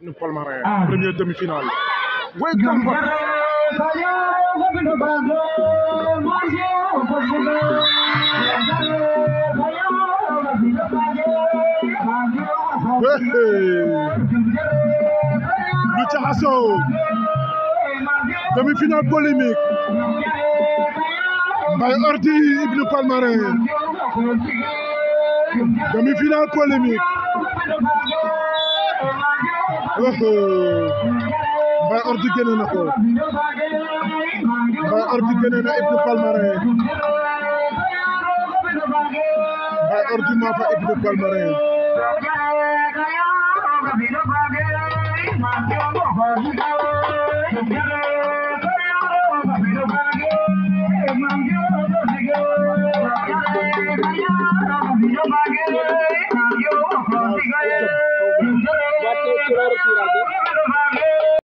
Palmarin, première demi-finale. Welcome back. Lu jaxasoo demi-finale polémique. Mbaye Ordi Ibn Palmarin. Demi-finale polémique. Mbaye Ordi génne na ko. Mbaye Ordi génne na Ibn Palmarin. Mbaye Ordi maa fa Ibn Palmarin. What